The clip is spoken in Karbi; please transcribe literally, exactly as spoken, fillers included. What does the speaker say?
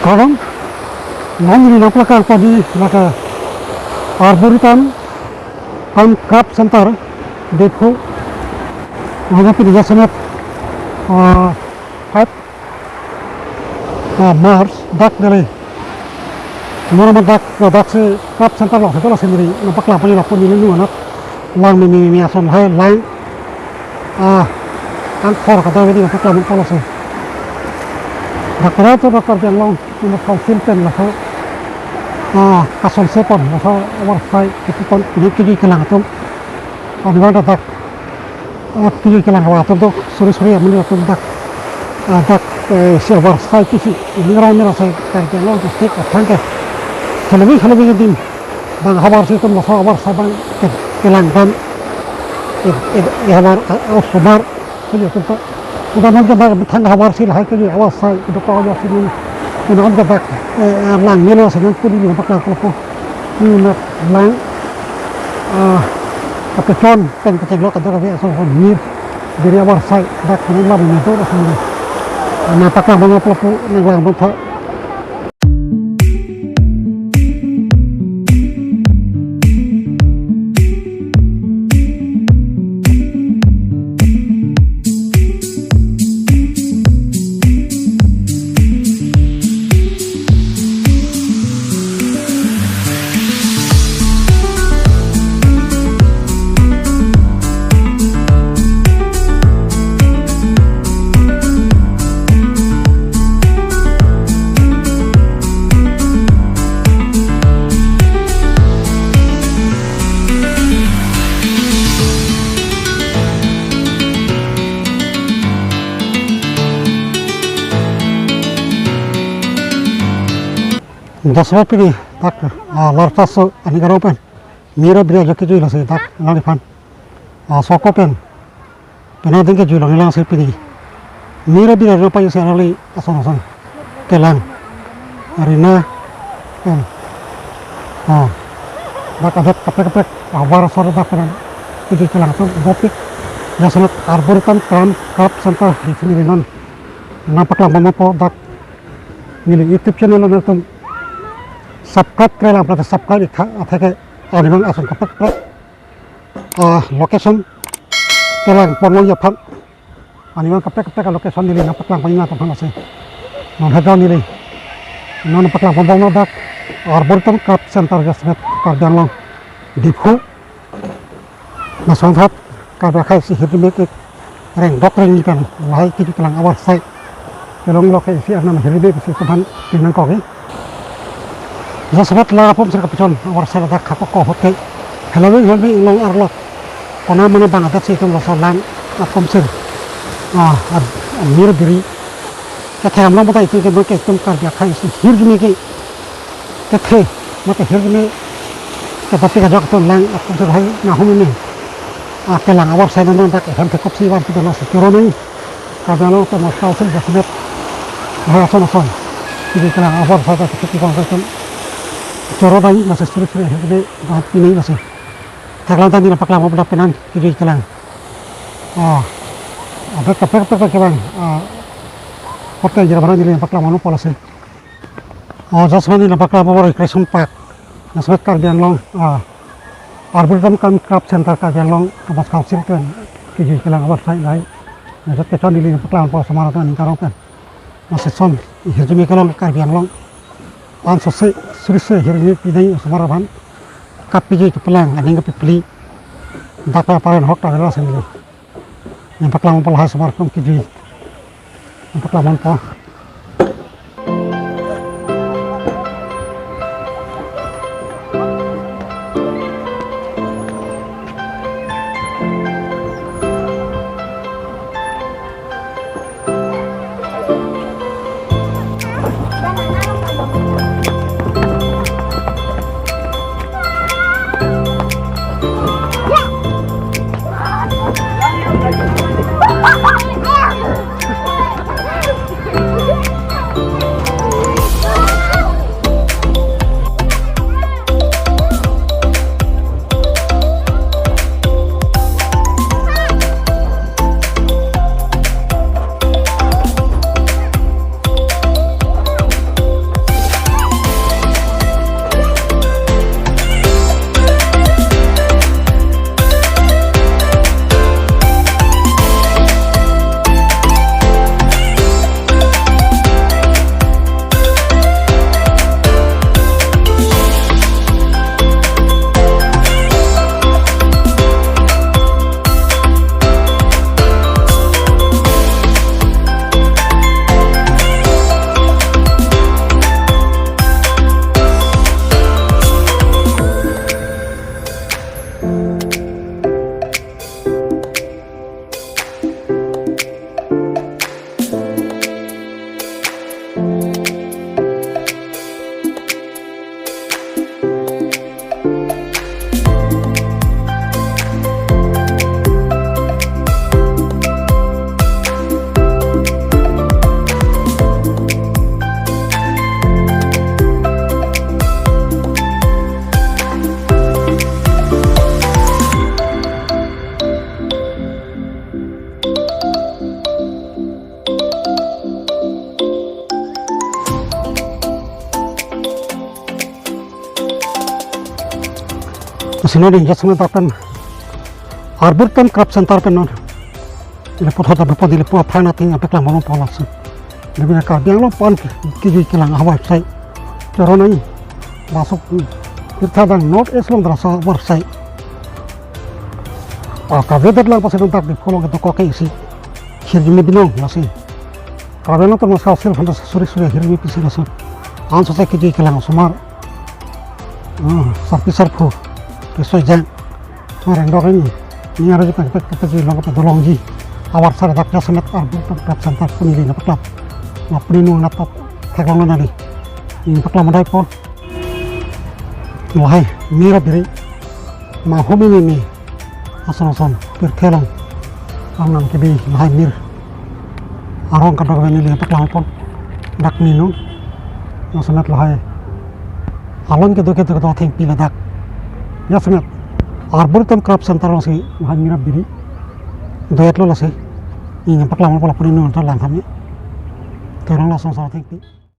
Kardom, non neli nangpaklangpon padi lake Arboretum cum Craft Center, Diphu, lapen pini jasemet, ah, five, ah, March, dak neli. Mura ma dak, dak si craft center lo, si tolo si neli nangpaklangpon padi lapu neli nung anak lang mimi mimi ason hai lang. Ah, angthor kadokave neli nangpaklangpon padi lasi. Dak pura tu dak Karbi Anglong, nomor council pen laso, ah, kasonse pon, laso abar sai, kepon, neli kejui kelang atum. Anwar dak, ah, kejui kelang atum do, suri suri amonit atum dak, ah, dak, eh, si abar sai kisi, ini orang mera sai, Karbi Anglong district, athang ke, kelebi, kelebi adim, bang havar si atum laso abar sai bang ke, kelang dam, eh, eh, eh, havar, ah, osomar, kejui atum ta, udah nanti dak thang havar si lahai kejui abar sai, udah kau aja sini, ini orang dak, eh, eh, lang melo sini, pun ini paklangpon. Neli nanglang, ah, kachon pen kachek lo kadokave ason ason mir biri abar sai dak kami lam ni do ason ni. Nangpaklangpon padi lapu nanglang bangpha. Jasemet pini dak, ah, larta so aning arong pen mir biri ajo kejui lasi dak nangliphan, ah, soko pen pina ding kejui long lang si pini mir biri ajo payu si arali ason ason kelang arina pen, ah, dak adak kaprek kaprek abar sar dak pen kejui kelang atum dopik. Jasemet Arboretum cum Craft Center Diphu neli non nangpaklangpon padi dak neli YouTube channel nangtum subscribe kre lang pura subscribe ik tha, atheke arnivang ason kaprek kaprek, ah, location kelang ponlong aphan arnivang kaprek kaprek location neli nangpaklangpon nangtum aphan lasi. Non hedo neli non paklangpon padi dak Arboretum Craft Center jasemet Karbi Anglong Diphu. Lason thap Karbi akhai si hirjume ke rengdok rengni pen lahai kejui kelang abar sai kelong lo ke isi arnam hirjume si teman pinang kogi. Jasemet lang apum sir kapachon abar sai ladak khako ko hote. Hello, hello, long arlo. Kona mana bang adat si itum laso lang apum sir, ah, ad-, amir biri. Kethe amlong pata itum ke, ke itum Karbi akhai si hirjume ke kethe, mate hirjume ke tapi kajak atum lang atum sir hai nahum ini. Ah, kelang abar sai nang dak ehem ke kopsi wan kita nasi choro nang. Karbi Anglong Autonomous Council jasemet lahai ason ason kejui kelang abar sai dak kejui kelang atum choro nang nasi suri suri hirjume dak pini nasi. Thaklang ta neli nangpaklangpon padi dak penang kejui kelang. Ah, adak kaprek kaprek kelang, ah, hotel jera mana neli nangpaklangpon padi lasi. Oh, jasemet neli nangpaklangpon padi Recreation Park. Jasemet Karbi Anglong, ah, Arboretum cum Craft Center Karbi Anglong Autonomous Council pen kejui kelang abar sai lahai. Jasemet kechon neli nangpaklangpon padi osomar atum aning arong pen. Lasi son hirjume kelong Karbi Anglong. An sose suri se hirjume pidai osomar aphan kapejui kepelang aning kapepli. Dak pa paren hok ta lasi neli nangpaklangpon lahai osomar atum kejui. Nangpaklangpon padi. Sino ding jas na tapen Arboretum Craft Center pen non. Ili puthot ta bepon ili pu aphrang nangpaklang malom pon lason. Lebih Karbi Anglong pon kejui kelang a website. Choro nai. Masuk tirtha dang North East along drasa website. Ah, kavedet lang pasi dong tak di kolong itu koke isi. Hirjuni binong lasi. Karbi Anglong termasuk hasil funda suri suri hirjuni pisi lason. Anso sa kejui kelang osomar. Ah, sarpi sarpo. Kesoi jang. Mareng dok ini. Ini ada juga kita, kita juga long, kita dolongji. Awar sar dak jasemet Arboretum Craft Center pen ili nangpaklang. Lapu inut nangtap theklong nang neli. Nangpaklang madai pon. Lahai mir abiri. Mahom ini ni. Ason ason. Pirthe along. Angnam kebi lahai mir arong kadokave neli nangpaklang pon. Dak inut. Jasemet lahai alon kedo kedo kedo thengpi ladak. Jasemet Arboretum Craft Center alongsi lahai mir abiri do-etlo lasi. Neli nangpaklang pon lapu inut ta lang kami. Terang lason sa thengpi.